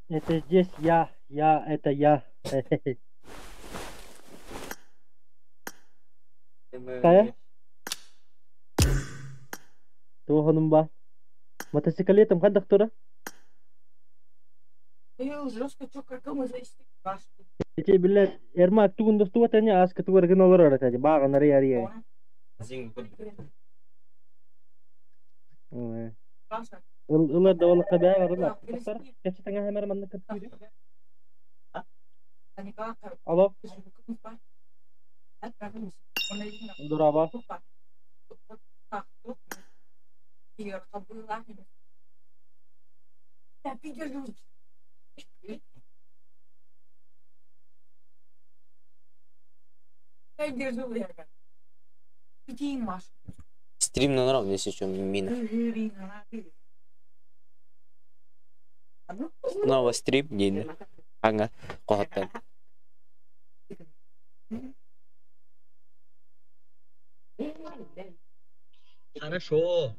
Это здесь я, это я. Kaya? Туохунум ба? Мотоциклетом хайдах тура? Ити биллэр Эрмак тугун достубат эни ааска тугар гына олорор этэ бааҕын арый-арый. Ылар да олоххо бэйэ барылар. Тахсар кэпсэтэн аһымар маннык кэпсиири. Алло. Здорово. Стрим на норм, если что, мина. Снова стрим, Нина. Ага, кохоттан. Хорошо.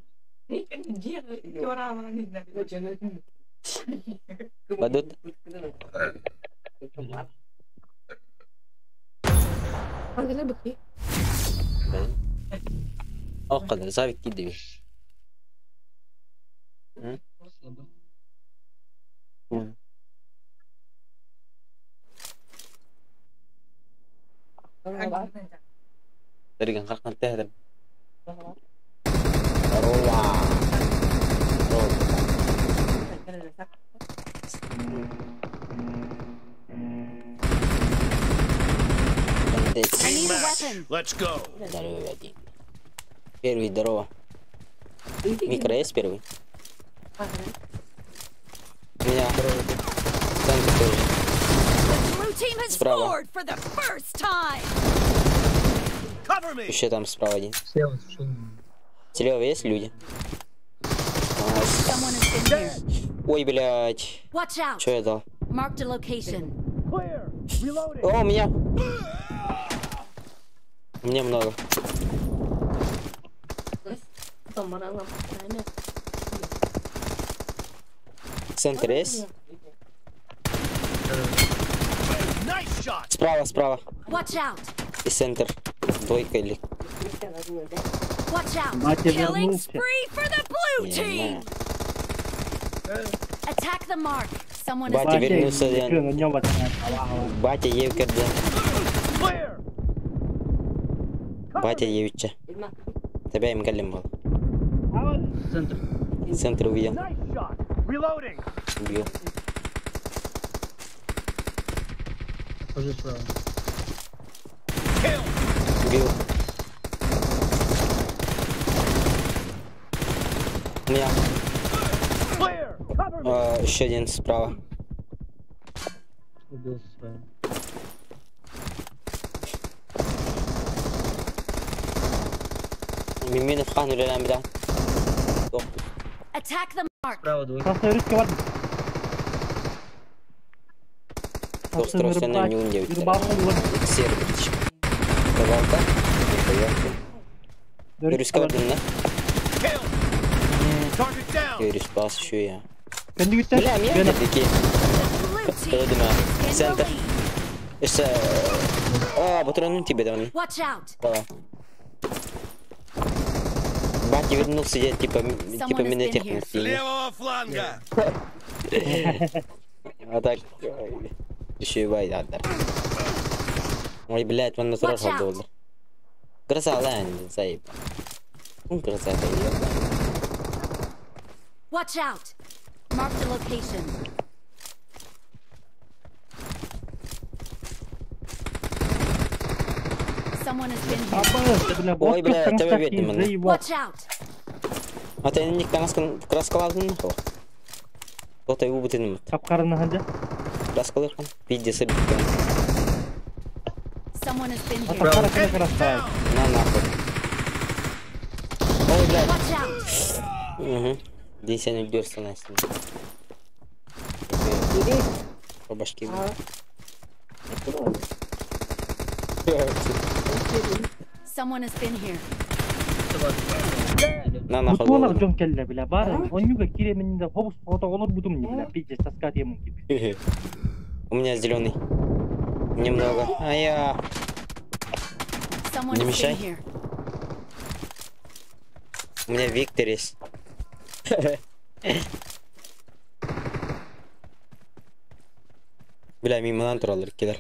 Бадут. О, kadar sabit gidiyor. Hı? Слабо. Hı. Тариган хакан тэһэдэр. Здорово. Здорово. I need a weapon. Let's go. Здорово, один. Первый, здорово. Микро есть первый? У меня центр тоже. The blue team has Справа. scored for the first time. Cover me. Еще там справа один. Слева, что? Слева есть люди? Nice. Someone has been here. Ой, блядь. Watch out. Что я дал? Marked a location. Clear. Reloading. О, у меня. Мне много. Центр есть? Nice shot. Справа, справа. Watch out. И центр. Двойка или... Watch out. Батя Killing вернулся. spree for the blue Не team. знаю. Attack the mark. Someone has Батя Батя вернулся, я- на нем Батя Евкерден. Clear. Батя Евича. Тебя им галим был. Центр. Центр увидел. Nice shot. Reloading. Убил. Отхожу справа. Kill. Убил. У меня Clear. Cover me. еще один справа. Убил справа. Мимина в хану лелям да. Attack the mark. Справа двойка. Красная ручка бар. Достройственная не ундевит. Серый. Давалка. Юрис да? Kill. Target down. Юрис спас еще я. Кендигиттер. Бля, меня такие. The blue team Öldüm ha. is in the Center. lead. İşte... Aa, патроны тебе давай. Watch out. Давай. Батя вернулся, я типа, типа has been минотехник. С левого фланга. А так... Еще и вайда отдар. Ой, блядь, он на Watch out. доллар. Гроза, лайн, заеб. Ну, гроза, это еб. Watch out. Marked a location. Someone has been here. Ой, бля, тебя видно, man. Watch out. А ты не краскаладын нахуй? Кто-то его бутын Капкарына ханжа. Краскалырхан. Пиздец, Someone has been here. Капкара кына краска. На нахуй. Ой, блядь. Watch out. Угу. Здесь я не дерся на стене. По башке. Someone has been here. На нахуй Бутуолар голову. дьон кэллэ бля баар онньуга киириэминнэ хобус фотоҕолор бутум не бля пиздец таска тиэмун кип. У меня зеленый. Немного. А я... Someone Не has мешай. been here. У меня Виктор есть. Бля, мимо туралар килер.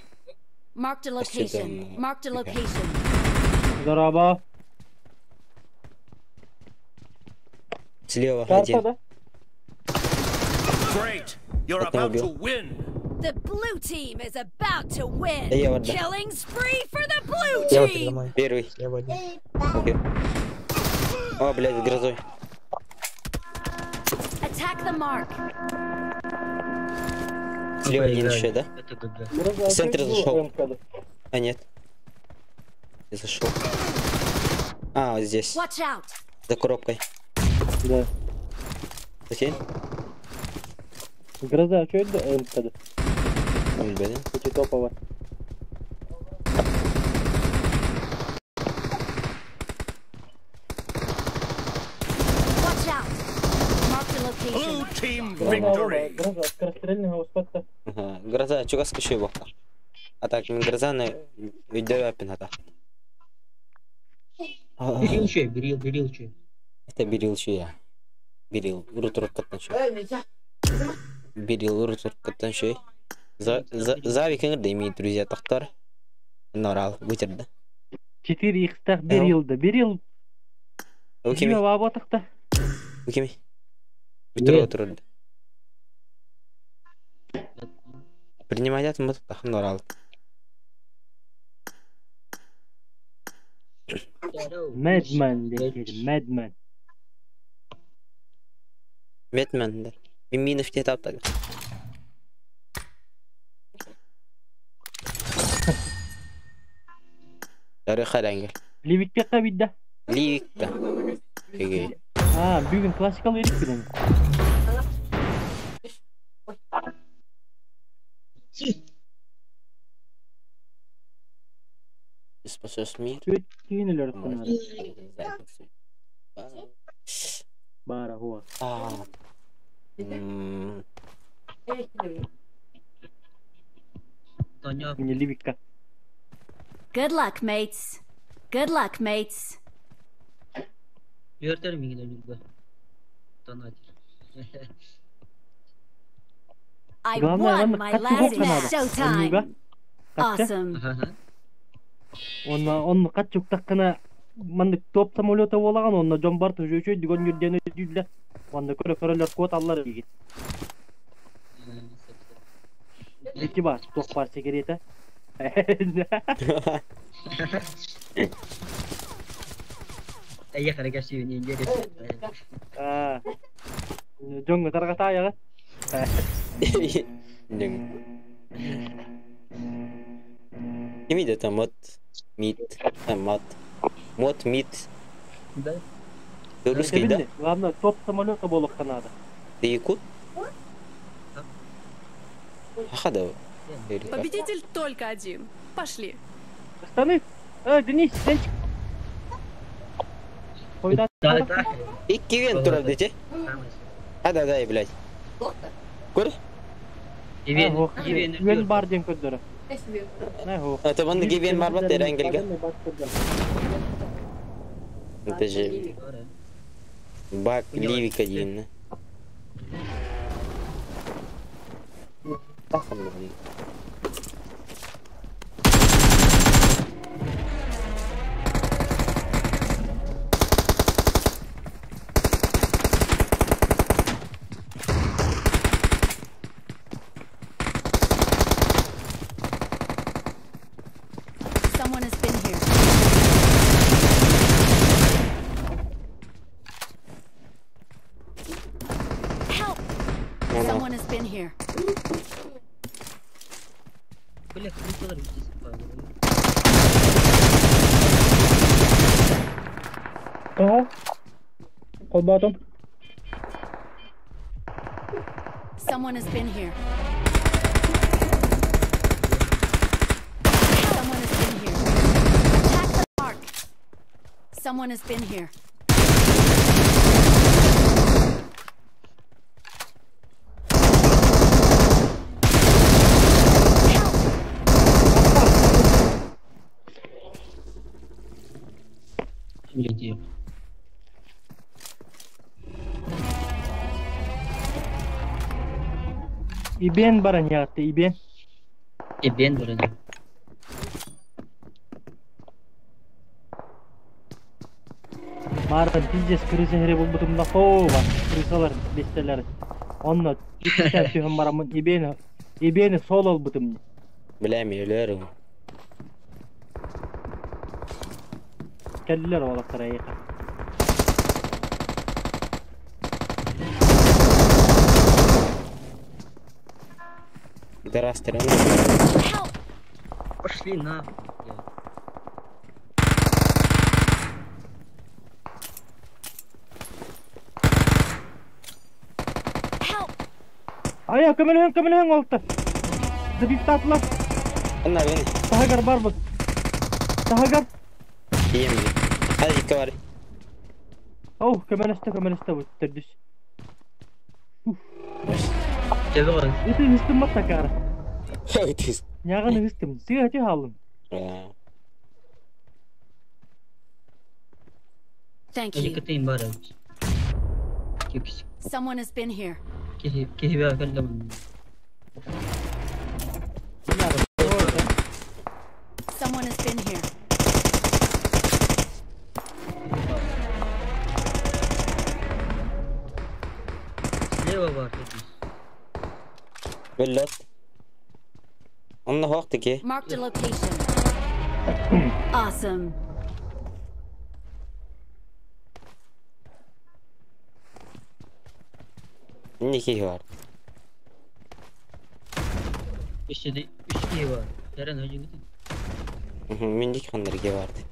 Marked a location. Marked a location. Здорово. Слева один. Карта да? Great. You're Одного about to убил. win. The blue team is about to win. Да я вот, да. Killing spree for the blue Слева передо team. мной. Первый. Слева один. Окей. О, блядь, грозой. Attack the mark. Слева один еще, да? Это ГГ. В центр зашел. А, нет. Я зашел. А, вот здесь. Watch out. За коробкой. Да. Окей? Гроза, а что это МКД? Ой, блин. Эти топово. Watch out. Marked a location. Blue team victory. Гроза, скорострельного успетта. Ага. Гроза, чугас кышый бокта. А так, мен грозаны үйдө аппин ата. Берил чей, берил, берил чей. Это берил я. Берил, урут урут каттан шуй. Берил урут урут каттан шуй. За за за викингер да имеет друзья тахтар. Норал, вытерді. 4 икстах берил да. Берил. Окей. Дима баба тахта. Окей. Бүтүр отурду. Принимать мы тахын норал. Madman декер, Madman. Бэтмен да. Миминов те таптаг. Дары харангел. Ливикке кабидда. Ливикка. Эгей. А, бүгүн классикал эрик билен. Ты спасешь мир. Түүн эле өрткөн. Бара хуа. А. М, Тоня. Мне Ливикка. Good luck, mates. Good luck, mates. Үөртер миңин өлүгө. Донатер. I Главное, won аны my катчы last жок надо. match. Showtime. Катчы. Awesome. Ага. Онна онну катчы уктаккына мандык топ самолета болаган, онна жон бар төжөчөй дүгөн жүрден өйдүлө. Онда көрө көрөлөр кот аллар дигит. Эки бар, ток бар секрета. Әйе харакасы не интересно. А. Жоңго таргата аягы. Дың. Ким это мод мид мод мод мид. Да. Ты русский, да? Главное, топ самолета болуп надо. Ты якут? Аха, да. Или как? Победитель только один. Пошли. Штаны! Денис, Денчик! Койда. Да, да. Икки турар дете. А да, да, блядь. Көр? Ивен, Ивен. Үен бар ден көддөрө. Это вон гибен бар бат эрангелге. Это же баг Ливик один. Someone has been here. Help! Someone has been here. Бля, крутолар здесь. Ага. Колбатым. Someone has been here. Someone has been here. Attack the mark. Someone has been here. Ибен баран ятты, ибен. Ибен баран. Мара пиздец крыса хере булбутум да хоова. Крысалар бестелер. Онно иккитен түһэн бараммын ибени ибени сол албытым. Бля, өлөрүм. Кэллилэр уолаттар эйиэхэ. Пидорастеры. Help! Пошли на. Help! Ая, көмөлөһүн, көмөлөһүн уолаттар. Добивтаатылар. Анна бeni. Таһыгар барбыт. Таһыгар. Ием. Hadi икки бар. Оу, көмөлөстө, көмөлөстө бу төрдүс. Чего? Ити ыһыстым маттакара. Өтүс. Нягын ыһыстым. Сыа ти хааллым. Thank you. Екатерин Барович. Кикс. Someone has been here. Киһи кэллэ. Someone has been here. Слева бар тут. Бөллөт. Онно хоқты ки. Marked a location. Awesome. Не ки бар. Үчтеде үч киһи бар. Терен höжүн Миндик хандар ки барды.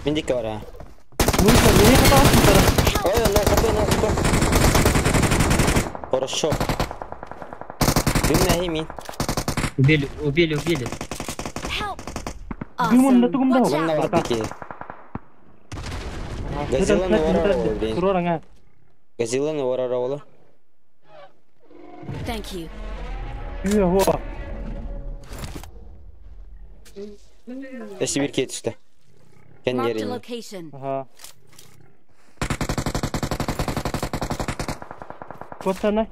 Миндик бар а. Муйка, эйиэхэ таҕыстым. Ой, на капы, на капы. Хорошо. Дым на мин. Убили, убили, убили. Help! Дым онно Awesome. тугум да Watch Онно out! барды ки. Газеланы варара блин. Турор аңа. Газеланы варара ола. Thank you. Үө, хо. Эси бир кетишти. Кен Marked a yerine. location. Аха. Коттана.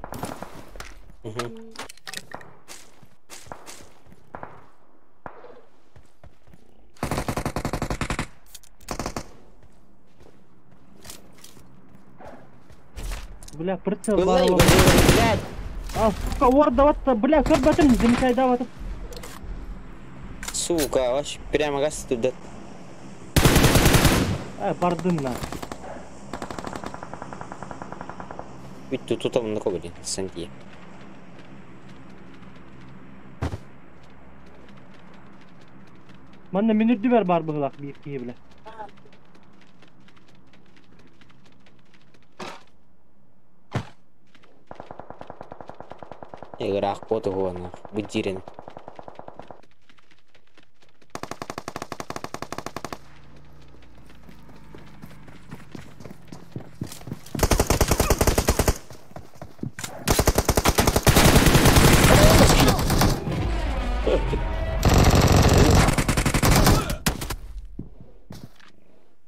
Бля, прицел Ылай, бар. блядь. А, сука, уордаватта, бля, көрбөтүм, замечай. Сука, вообще прямо газ туда. А, бардым на. Үттү тутамын да блин, сантия. Манна минүрдү бар быгылак бир киһи бля. Играх поту гона, будирин.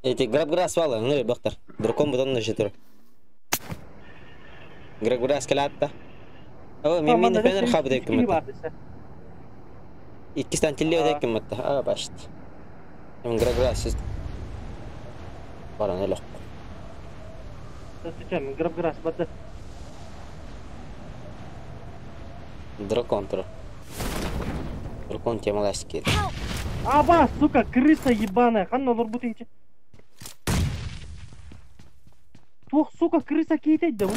Эти граб-грас вала, ну бактар. Дракон бутон на жетер. Граб-грас калатта. О, мен мен фенер хабы деп ким. Иккистен тилле деп ким атта. А, башт. Мен граб-грас сиз. Баран элек. Зачем? Граб-грас барды. Дракон тур. Дракон темаласки. Help! Аба, сука, крыса ебаная. Ханна олор бутын ичи. Туох, сука, крыса кейтейт да бу.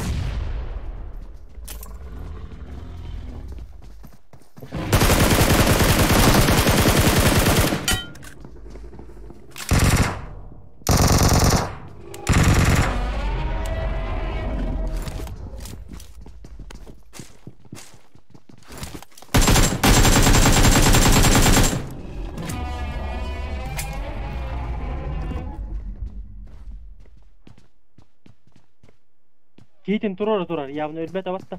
Кейтин турар турар, явно өлбөт абатта.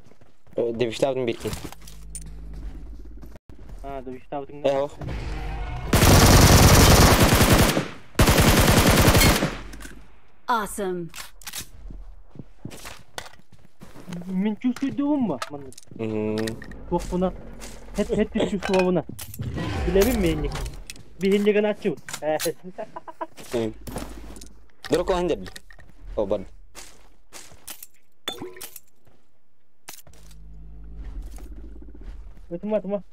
Дебиштабдын бирки. А, дебиштабдын. Э, ох. Awesome. Мин чувствуйдугум ма манна. Туохпуна хет хет чувствовабына. Билэбин миэнник. Биһиннигин аччыбыт. Дракон хендерди. О, бар. Ытыма, ытыма.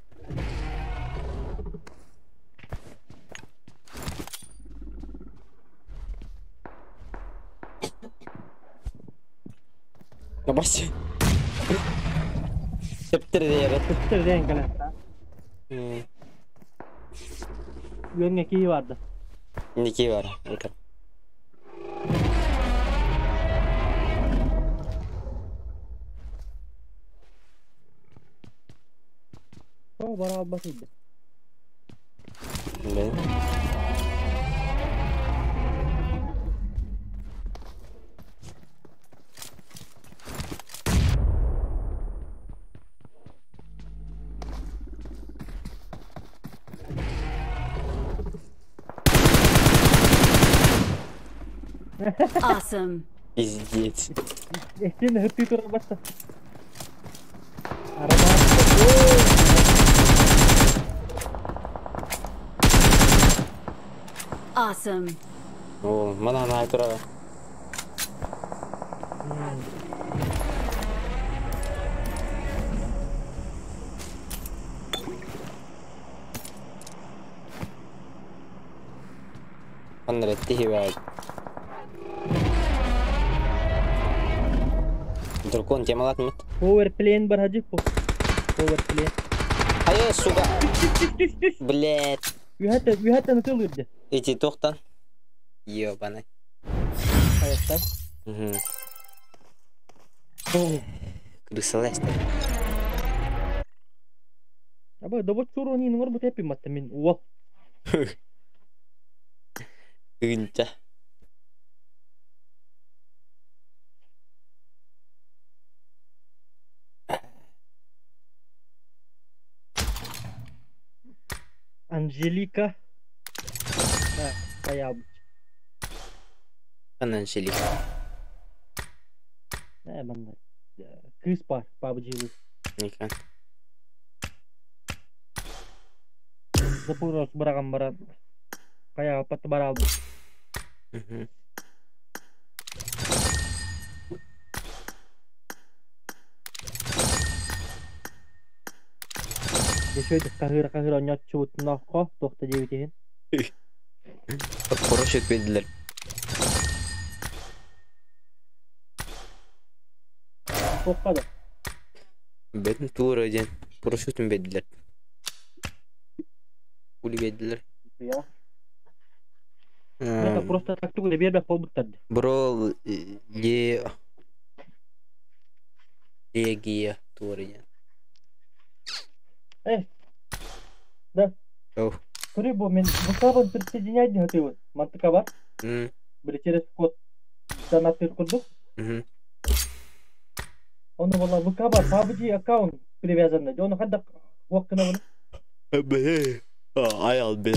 Баш. Септер дияр. Септер диэн кэлэн. Үөҥҥэ киһи барды. Ники бар. О, бара албас иди. Бе. Awesome. Пиздец. Эхтен хыттыы турар баста. Awesome. О, мана на тура. Анна тихи Дракон темалат мыт. Power plane бар хажы по. Power plane. Айы, сука. Түс, түс, түс. Блять. Үһәттен, үһәттен ытылырды. Эти тохтан. Ёбаный. Аяттан. Угу. Крысалайсты. Аба, добот чуру ни нур бут эпи матта мин. Уол. Гынча. Анжелика. Хаябыт. Анжелика. Манна. Кыз бар, пабыжылы. Ника. Запурос бараган баран. Кая апаты бар алды. Дешөйдүк кахыра кахыра онньоччубут ноххо туохта диэбитиһин. Парашют бердилер. Туохха да. Бетин тура ден. Парашютын бердилер. Ули бердилер. Я. Это просто так тугу бербек болбуттар. Бро ле Легия тура ден. Эй. Да. Оу. Көрө бу мен бусабын присоединять не хотел. Мантыка бар. Били через код донаттыр курдук. Оны была ВК бар, PUBG аккаунт привязанный. Оны хадда вакына буну. Бе. Аял бе.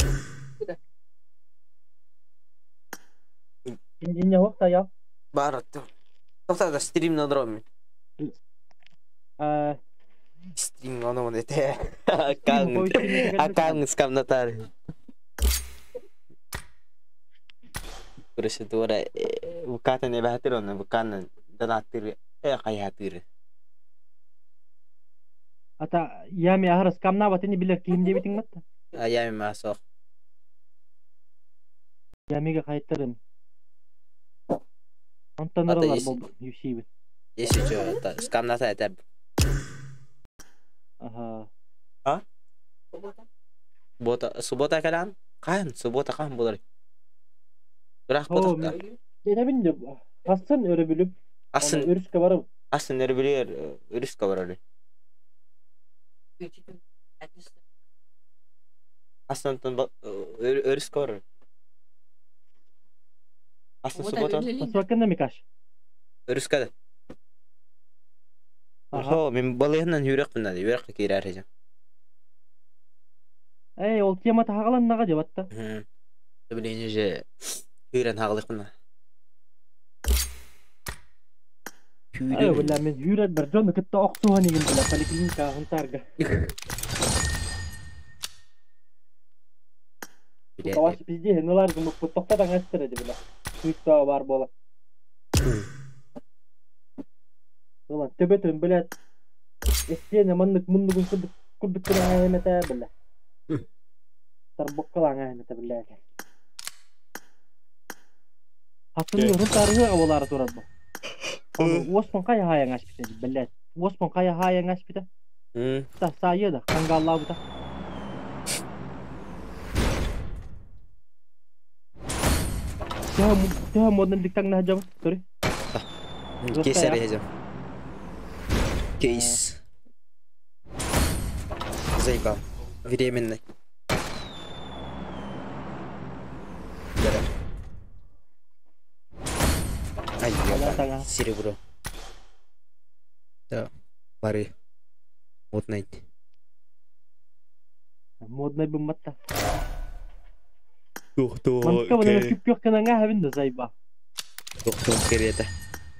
Инне вакта я. Бар. Тоқта да стрим на дроме. А Стрим оны оны те. Аккаунт. Аккаунт скамнатар. Процедура ВК-тан эбэхэтир онно ВК-нан донаттыр хайатыр. Ата ями ахарас камна батыны билер ким дебитиң матта. А ями масох. Ямиге кайттырым. Онтон аралар болду юсибит. Если чё, это скамната это. Ага. А? Суббота, суббота калан? Кан, суббота кан болар. Бірақ болдық. Денебин де Асын өрі біліп. Асын өріске барып. Асын өрі білер, өріске барар. Асын өріске барар. Асын суббота. Асуакында микаш. Өріске де. Хо, мен балыгынан юрек кыннады, юрек кирер хежем. Эй, ол тема тағалан наға деп атта. Блин, же юрен хагылык кынна. Ай, Күүрэр. бля, мен хүрэр бар дьону кытта охсуһан игин, бля, поликлиника Хунтарга. Бля. Каваш пизде, нулар гымык тоқтатан астыр edi, бля. Кыыстаа бар бола. Ulan төбөтүн, блядь, эстиэне маннык муннугун курдук курдук кыраҥа бля. Тарбоккалаҥа эмэтэ, блядь. Хаттыны Хунтарга авалары турар бу. Оны уоспун кая хаяң ашпите, блядь. Уоспун кая хаяң ашпите. Та сайы да, кангаллабыта. Төһө модный диктаң нахажам, сори. Кейс әрі. Кейс. Заебал. Временный. Ай, ёба. Серебро. Да. Бары. Модный. Модный бымматта. Тухту. Манка бана күп күк кынаңа хабин да заеба. Тухту керета.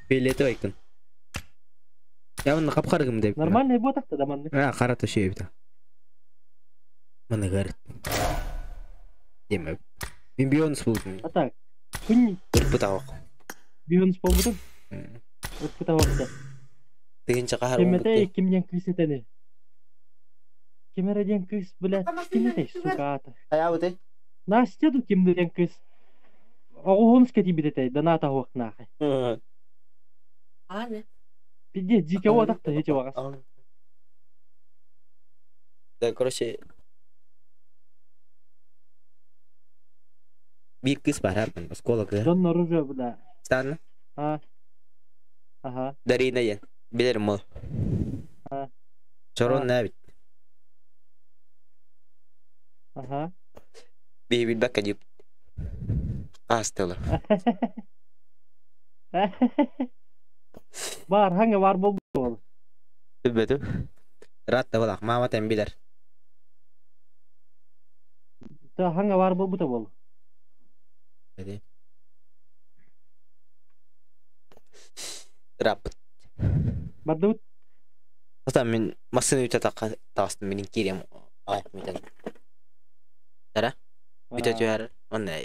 Билети айкын. Я оны капкарыгым деп. Нормальный ботакта да манны. А, кара төшөй бит. Маны гар. Деме. Мен бионс болдум. А так. Күн Ырпытабак. бионс болбутун. Ырпытабак. Тыгынча кахар. Кемете кимден кыз этени? Кемереден кыз, блядь, кимете, сука ата. Ая бут. Настя ду кимден кыз. Оҕуһун скетибитете, доната хуохнаахы. Аны. Пизде, дикэ уотахта хече вагас. Да, короче, бир кыз бар арман, осколок. Дон оружие, бля. Станна. А. Ага. Дарина ен. Билерим ол. А. Чорон нәбит. Ага. Би билбәккә дип. Астылы. Бар, хаңа бар болду ол. Билбетим. Рат да булак, мама тем билер. Та хаңа бар болбута бол. Деди. Рап. Бардыбыт. Ата мен машина үтә такка тагыстым менин кирем. Ай, метен. Дара? Үтә түһәр. Онна.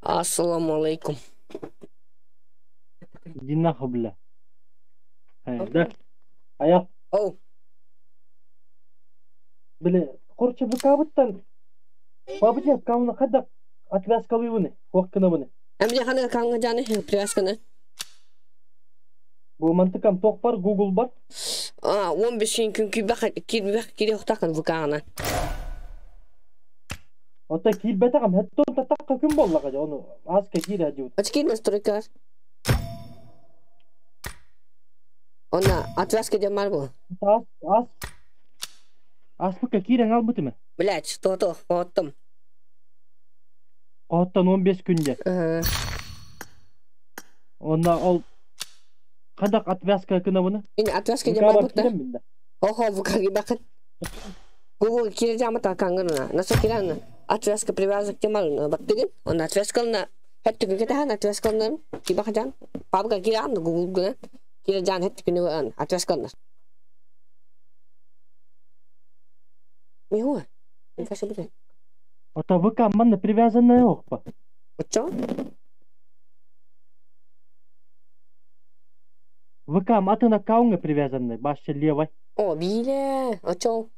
Ассаламу алейкум. Иди нахуй, бля. Да. Аяк. Оу. Бля, короче, быкабыттан. Бабыча, камына хадда отвязкалыыбыны, хуаккынабыны. Эмже ханы канга жаны привязканы. Бу мантыкам туох бар, Google бар. А, 15 күн киирбэх киири охтакын ВК-на. Ота киирбэтэҕим, хэттон татакка күн буоллаҕа дьэ, ону ааска киирэ дьубут. Очки настройкар. Онна отвязка диэн бар бу. Аас, аас, ааспыкка киирэн албытым. Блять, что-то, хоттум. Оттон 15 күн дьэ. Онна ол хадак отвязка кынабыны. Ини отвязка диэн ВК бар бар бу да. киирэн билде. Охо, ВК бакыт. Google киирэ жамата кангырна. Насо кирана. Отвязка привязок тем бар баттыгын. Онна отвязкална. Хэтти күн кетахан отвязкалнар. Киба хажан. Пабга киран Google гына. Кире жан хэтти күнү ан отвязкалнар. Михуа. Инфаша бутэ. Ота ВК манна привязанная охпа. Очо? ВК атын аккаунтка привязанный, башы левой. О, биле. Очо.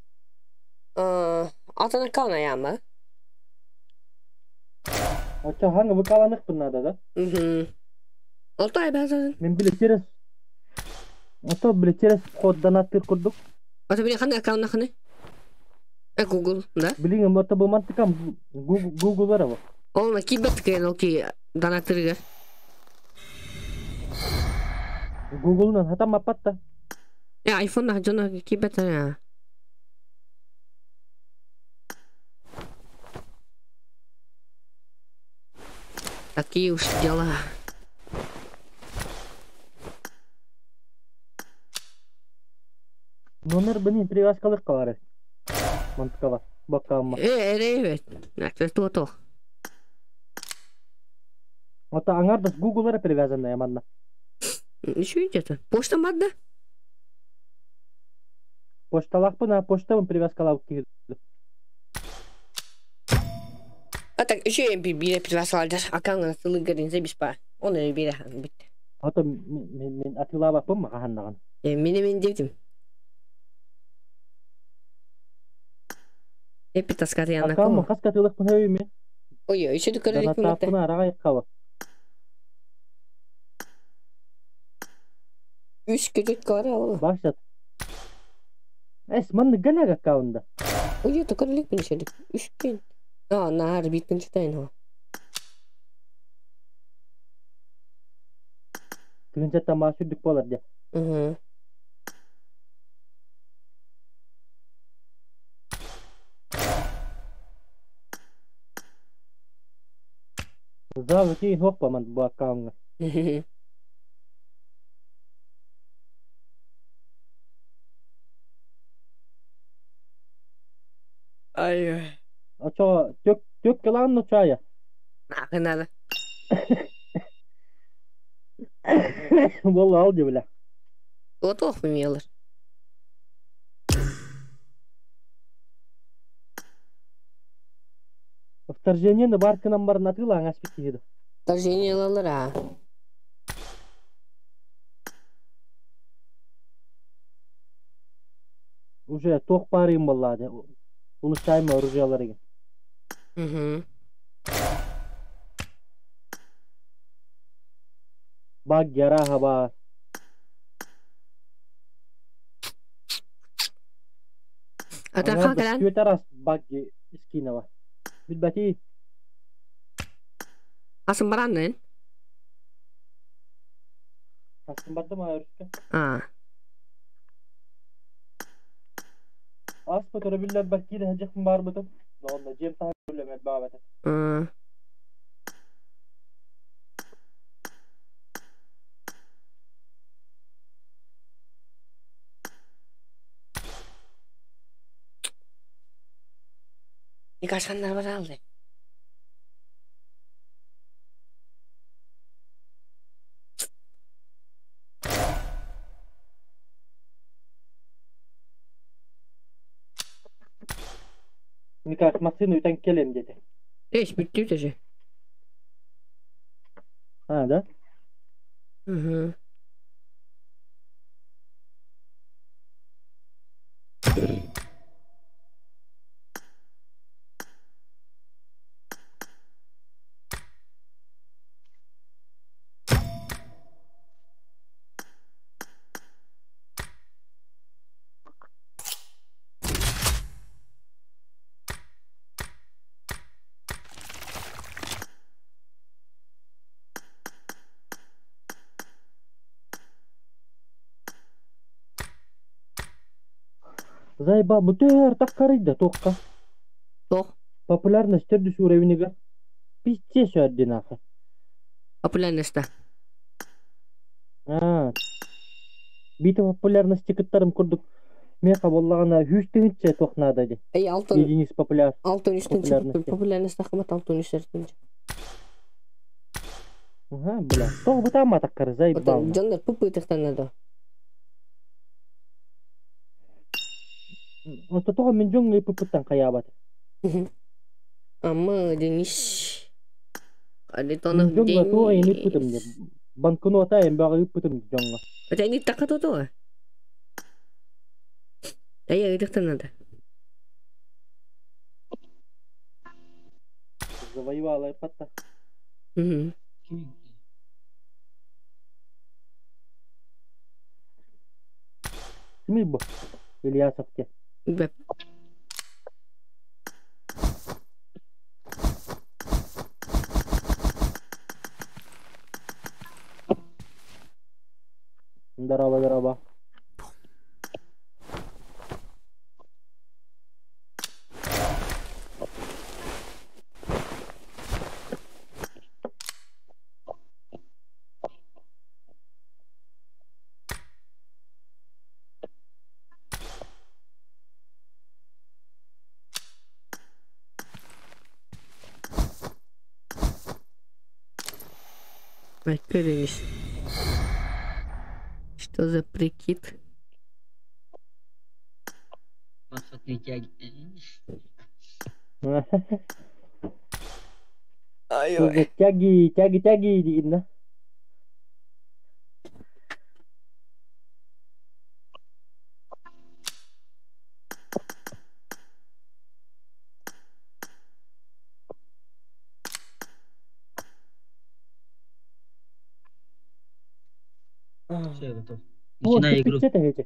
Атын аккаунт аямы? Очо ханга ВК-ланык надо, да? Угу. Алтай базын. Мен биле через Ото биле через вход донаттыр курдук. Ото биле ханы аккаунт ханы? Google, да? Билиңем ото бу мантыкам Google Google бар аба. Ол кибет кен ол ки донаттырга. Google'нан хатам апатта. Я iPhone на жона кибет я. Такие уж дела. Номер бini привязкалык калар. Мантыкала. Баккамма. Э, э, то то. Ото аңардас Google'ара привязанная манна. Еще идет. Почта мадда? Почталакпын, а почтабын привязкалап киһи. А так еще я бире привязкалар. Аккаунт сылы гэрин забиспа. Он и бире бит. Ото мен мен атылабаппын маханнаган. Мени мен дедим. Эпи таскаты Аккаунт янаком. хаска тылыкпын хөйүмө. Ой, еще дукары Донаттаппын арага кала. Үш күрөт кара ол. Башат. Эс манны галаг аккаунда. Ой, тукары лик бин Үш кен. А, наар бит читайн хо. Тыгынча тамаа сүрдүк болар де. Угу. Зав ки хоппа ман бу аккаунга. Ай. Ачо тök тök кылаан но чая. Нахрен надо. Болла ал дебиле. Вот ох мелер. Вторжение на баркынан бар натыла аңас бит киһи. Вторжение лалара. Уже тох барыйм болла де. Улучшаем оружиялары. Угу. Баг яраха бар. А так хакалан? Күтәрас баг скинова. Билбати. Асын бараннын? Асын барды ма өрүскө? А. Ас көтөрө биллер бар кире хажыкын бар бутун. Онда жем таа үлемет бабата. Никашаннар бар алды. Никаш машина үтен келем деди. Эш бүттү даже. А, да? Угу. Заебал, бу төр таккарыйда туохха. Туох? Популярность төрдүс уровенигэр. Пиздец ординаха. Популярность. Аа. Биитэ популярности кыттарым курдук меха буоллаҕына сүүс тыһыынча туох наада дии. Эй, алтан Единиц популяр алтан үс тыһыынча популярности. Популярность тахымат алтан үс тыһыынча. Ага, бля. Тоҕо бытаама таккары заебал. Отон дьоннор пуппытыктан да. Онто тоҕо мин дьоҥҥо ыппыппыттан хайаабат. Ама Денис. Мин Харитонов дьоҥҥо туох айан ыыппытым Денис. диэн. Банкнота эмбэҕи ыыппытым дьоҥҥо. Это не так то. А я ыдыктан надо. Завоевала ыппатта. Угу. Кимий бу? Ильясов диэн. Бэп. Здорово, здорово. Майка Денис. Что за прикид? Бархатные тяги. Ай-ой. Тяги, тяги, тяги диигин да. Все, я готов. О, Начинай игру. кирпиччэ тэһэчэ.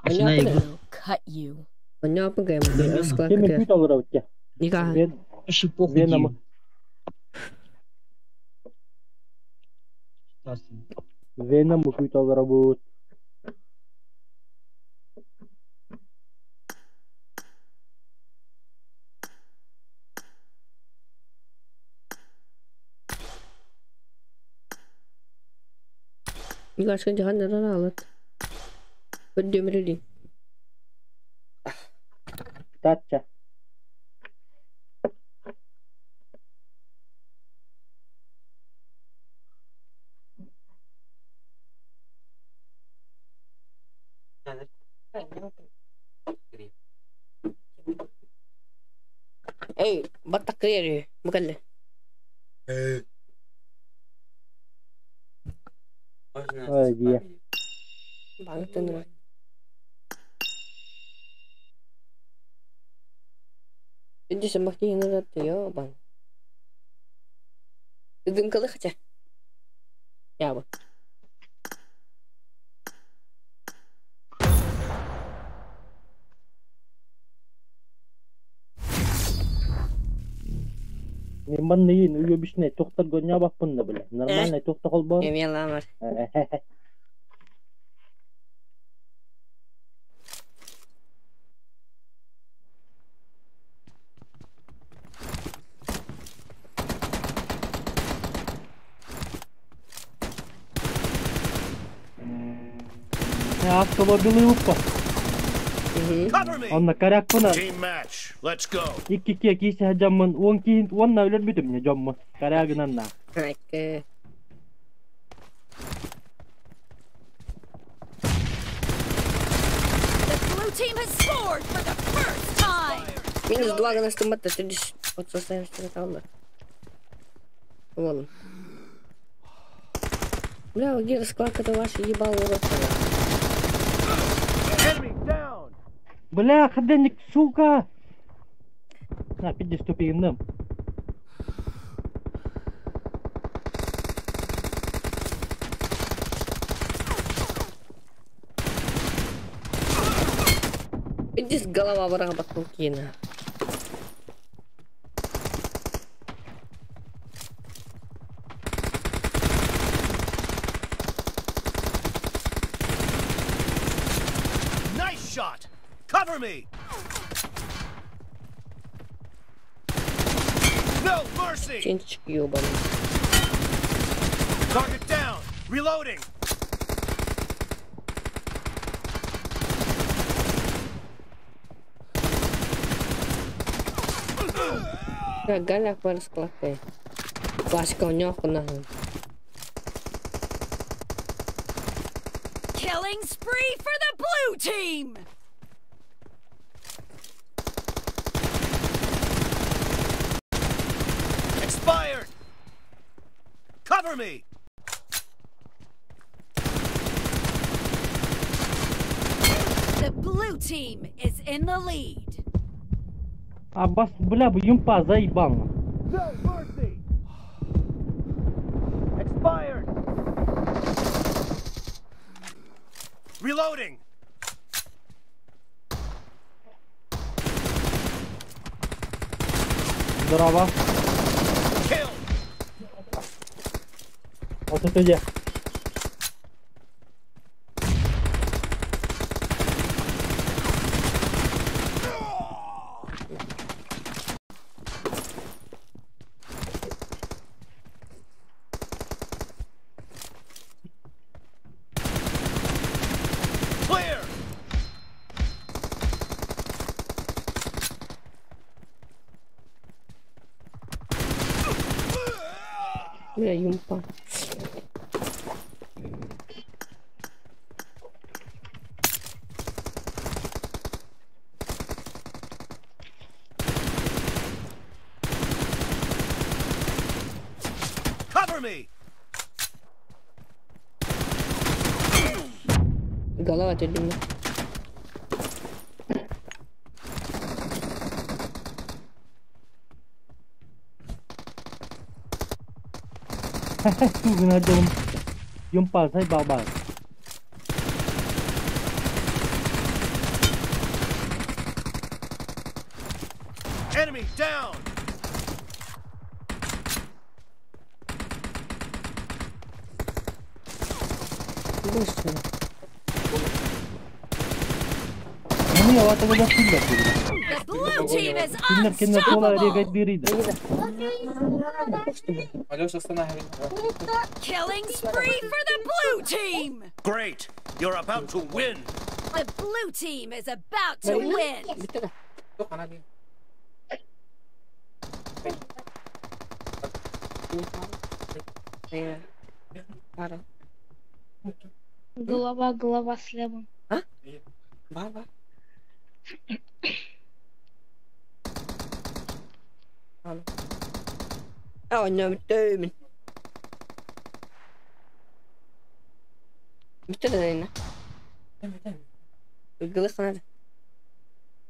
Начинай игру. Will cut you. Понятно, Понятно. Кемин күүт олорабыт дьэ. Ника. Вен Вообще похуй. Веном. Веном күүт олоробут. Ника, что жахан нара алат. Көддөмрү Татча. Эй, баттак киэри, букалле. Ой, дии. Баҥтын. Иди самахти назад, ёбан. Ты дымкалы хотя? Я бы. Мин манныйын уебищный тохтор гонньообоппун да бля. Нормальный туохта холбоон. Эмиэ ламар. Автолобилы уппа. Cover me. Онно корякпына Team match. Let's go. икки киэ киисэ дьоммун уон киин уонна өлөрбүтүм не дьоммун. Корягынан на. Айка. The blue team has scored for the first time. Минус два гына стымбатта түрдүс отсостайбыз алды. Вон. Бля, где раскладка-то ваша ебало рот. Enemy down. Бля, ходенник, сука! На, пиздец тупигинным. Иди голова врага Батлкина. Nice shot. Cover me! No mercy! Чинчик ёбаный. Target down! Reloading! Галях барысклакай. Классика у него нахуй. Killing spree for the blue team! Expired! Cover me! The blue team is in the lead. Аббас, бля, юмпа заебал. No mercy! Expired! Reloading! Здорово. Kill! Вот это где? Clear! Бля, юмпа. Cover me! Голова ты думаешь. Тугун юмпа заебал бар. Enemy down! Быстро. Ну я вот его сильно. The blue team is Киннер киннер кола регать unstoppable! бирида. Алеша, останавливай. Killing spree for the blue team! Great! You're about to win! The blue team is about to win! Битага. Пара. Голова, голова слева. А? Баба. Oh no, demon. Битага. Глысна.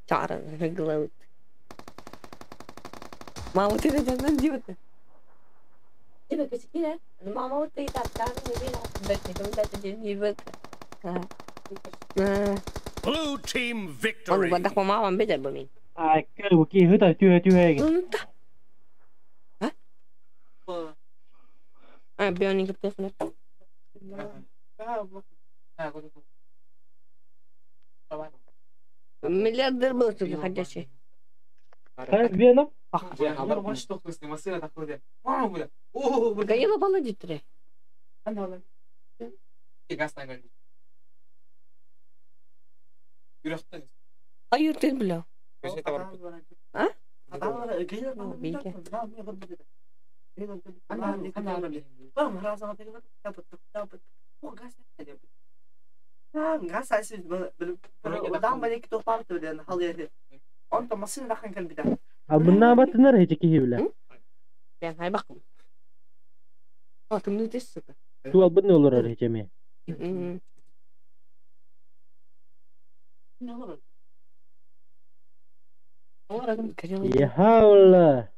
Чара, главы. Мама, ты не делать. Blue team victory! А, кээ хыта түһэ түһэ. Миллиардер был тут ходячий. Веном? Гаила баладитре. Айыр ты бля. А? Абына батынар хечи бля. Ben hay bak. А, ты мне здесь, сука. Ту албын олорор хечеме. Яхаула.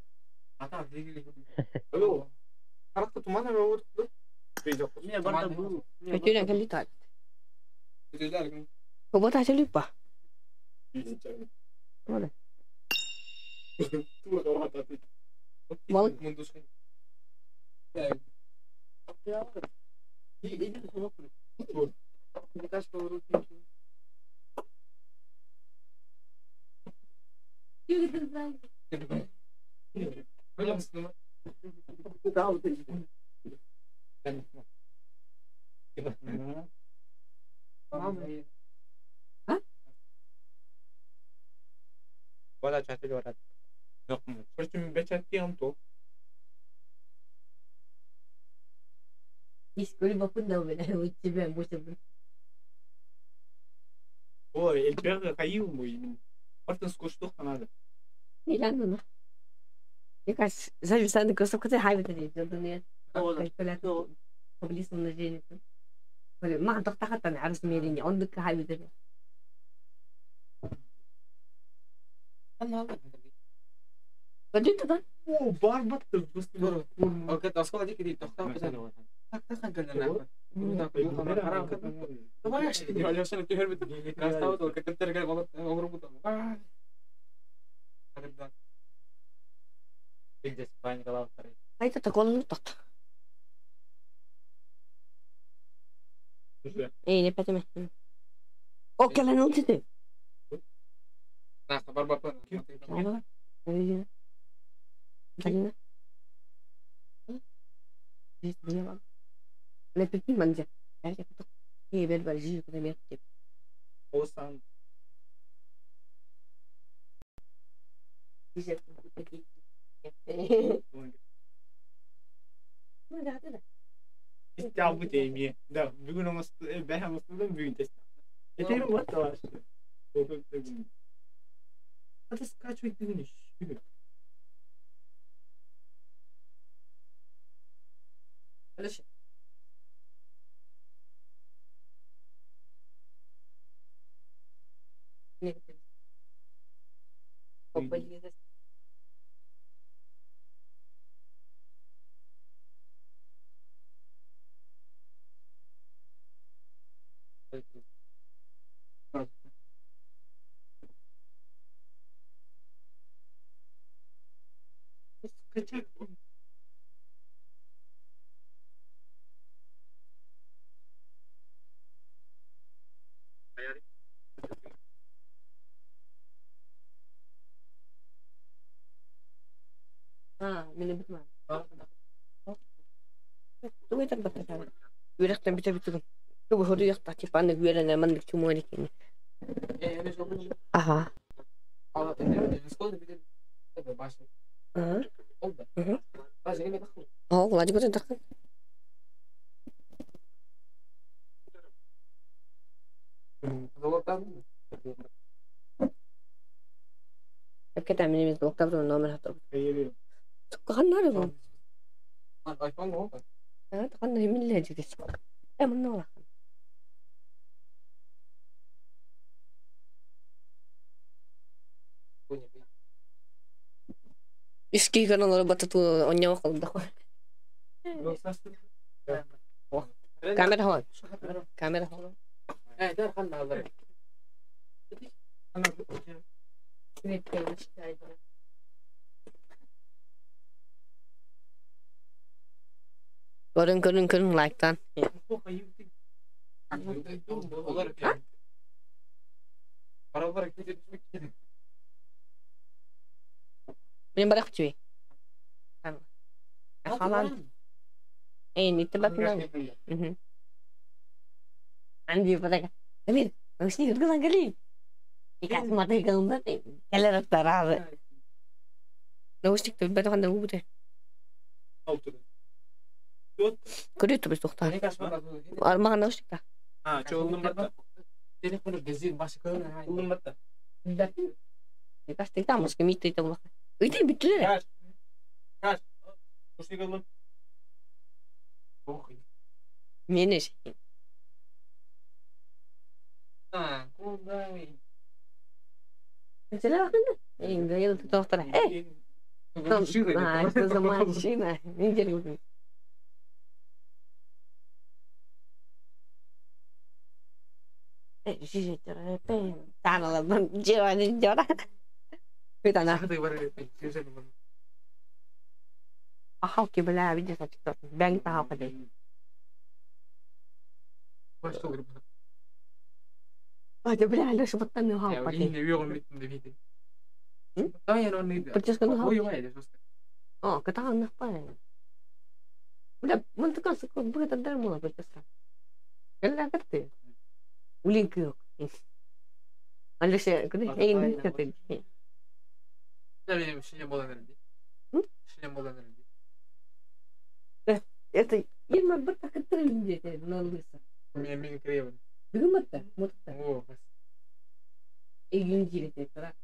Прическаны О, кытаанах паайа. Бля, мантыкан сыкы быһытардар буола прическа. Кэллээ кытты. Улин кыок. Алеше, кыды эйин кытты. Это Ирма бір тақыттыр диете налыса. Бүгүн батта, мотта. Эгин жирете, тарак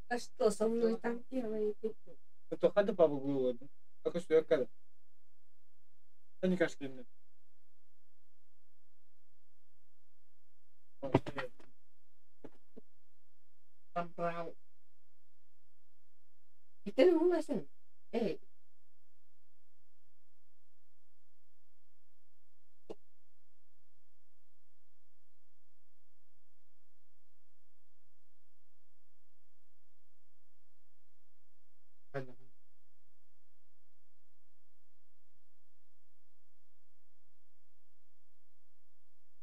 А что со мной там делаете? Итен уласын. Эй.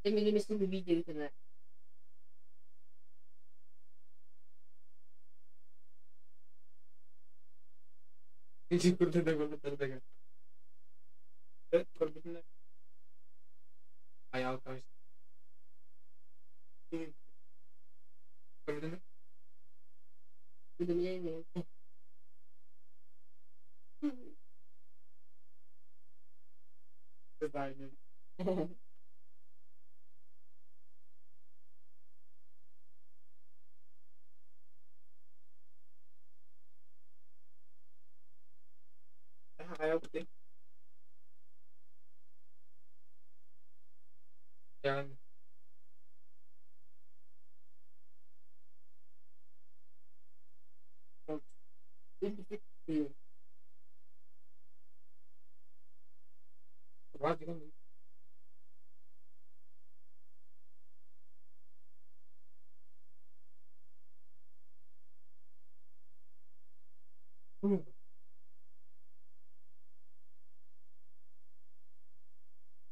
Ты меня видели, да?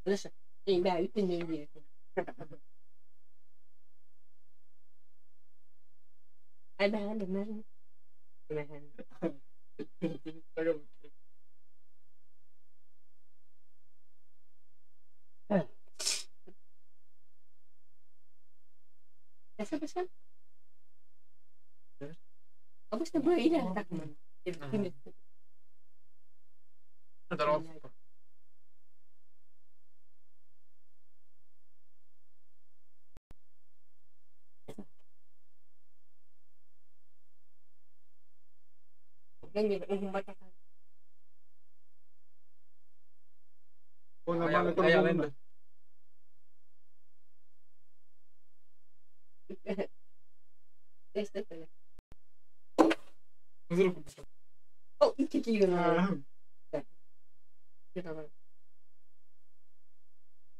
Слышь, эй, бя, үтен не Ай, бя, бя, бя. Баса, Обычно было или так.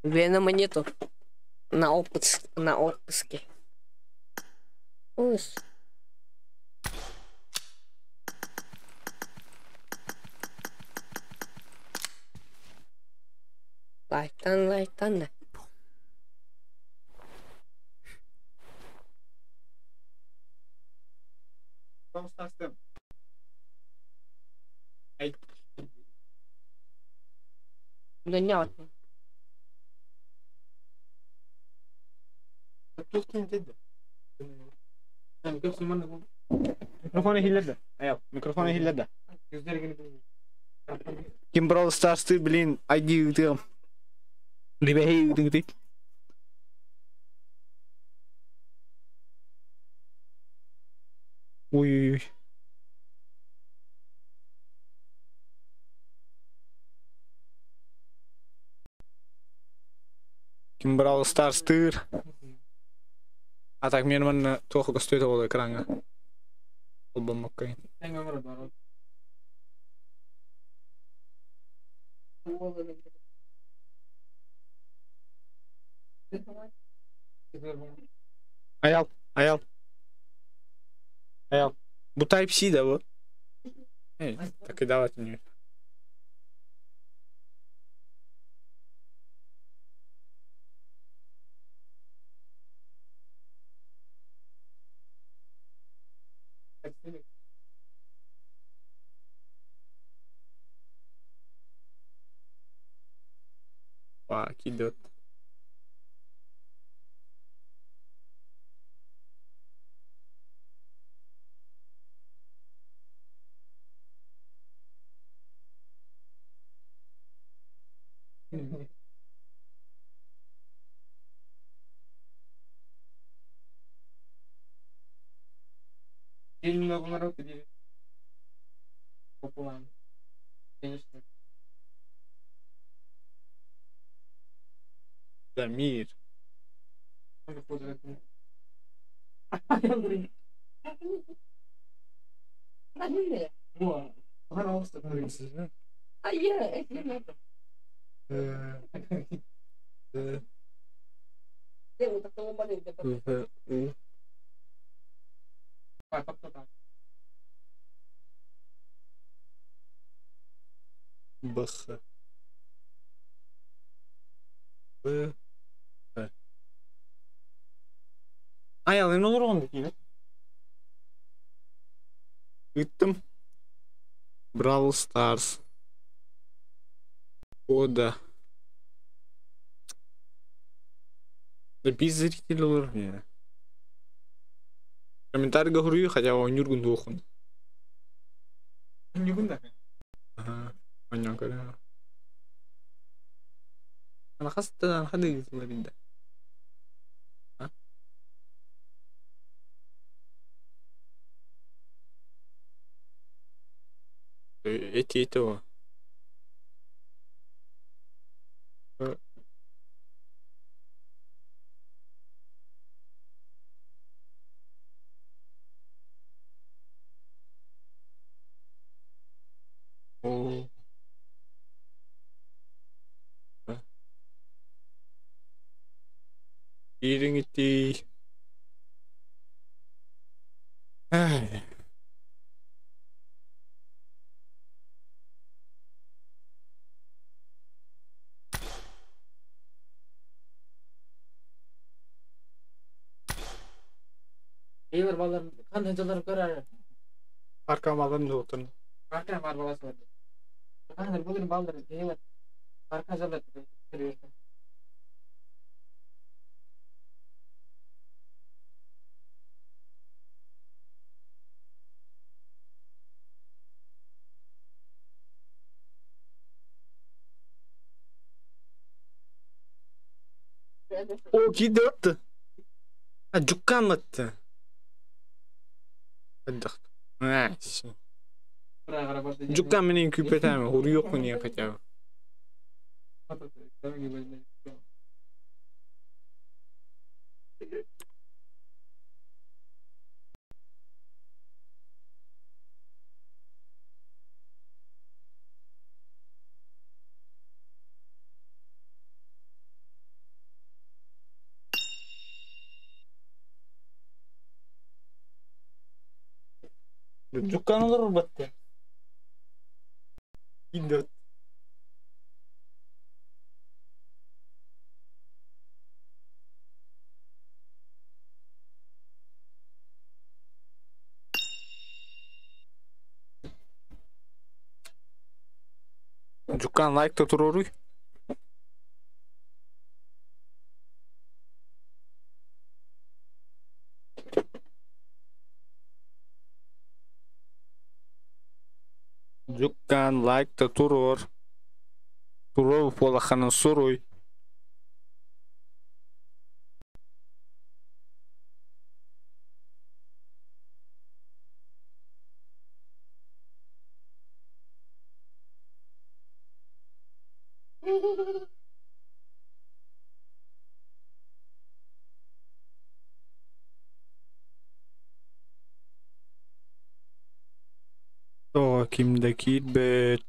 Венома нету. На отпуск, на отпуске. Ой. Лайтан, лайтан. Да нет. Микрофон иһиллэр да? Аял, микрофон иһиллэр да? Ким Brawl Stars'ты блин ID ыытыам. Либэһи ыытыҥытый. Ой-ой-ой. Ким Brawl Stars'тыыр. А так мен манна туох көстүөтэ буолуо экраҥҥа. Холбоммокко. Аял, аял. Аял. Бу Type-C да бу? Эй, так и давать не. Па, кидет. Дамир. В, У. Б, Х. Б, Х. Аял, не олорон дии. Ыттым. Brawl Stars. О, да. Да без зрителей олор. Не. Комментарий говорю, хотя он Нюргун дохун. Ага. Оньон көрө. Ана хастан хады гызларында. А? Эти этого. О. Ириңити. Ай. Арка малын отын. О, кидерті. А, жуккаматты. Отдохну. А, всё. Жуккам менен күйпетәме, хур не хотя бы. Жуккан олор батты. Идет. Жуккан лайк туруруй. Жуккан лайк та туруор. Туруор буолаххана суруй. Тоҕо ким да киирбэт.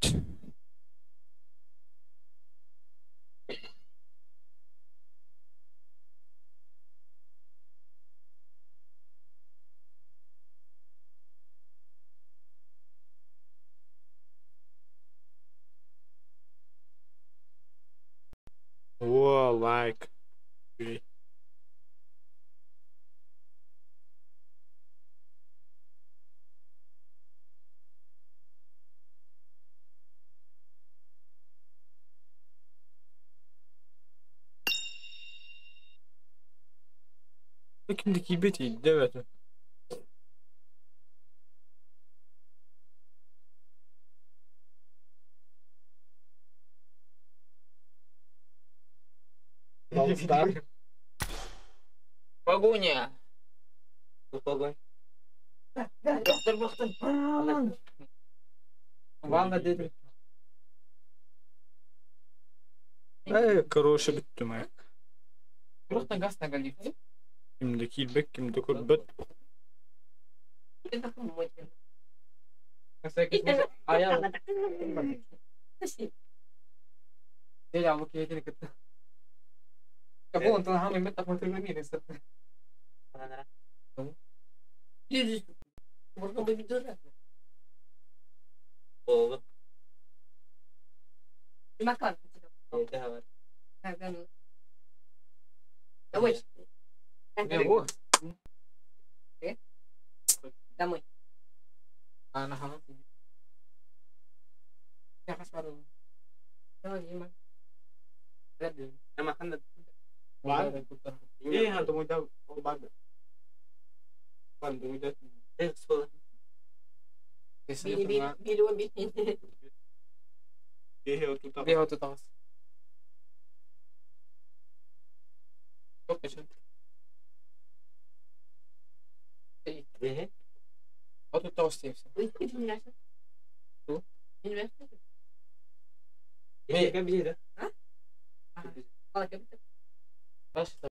О, лайк. Эй. Ким да киирбэт идэбэт. Star. Погоня. Погонь. Доктор Бахтан. Ванна дедим. Эй, короче, бүттүм аяк. Просто газ на галифте. Ким да киирбэт, ким да көрбөт. А я... Дели, а вот я Кабо, он там мен так мотивирован, Oldu. Makan. Daha var. Домой. Ne bu? Домой. Ana hama. Ya kas baru. Домой. Ama kan Var. Ee, ha, домойда ол бар. Бар, домойда. Э, Били били били били. Ee, отута. Bir otu tavas. Çok geçen. Ee, Otu tavas diyorsun. Ne? Bir yere. Baş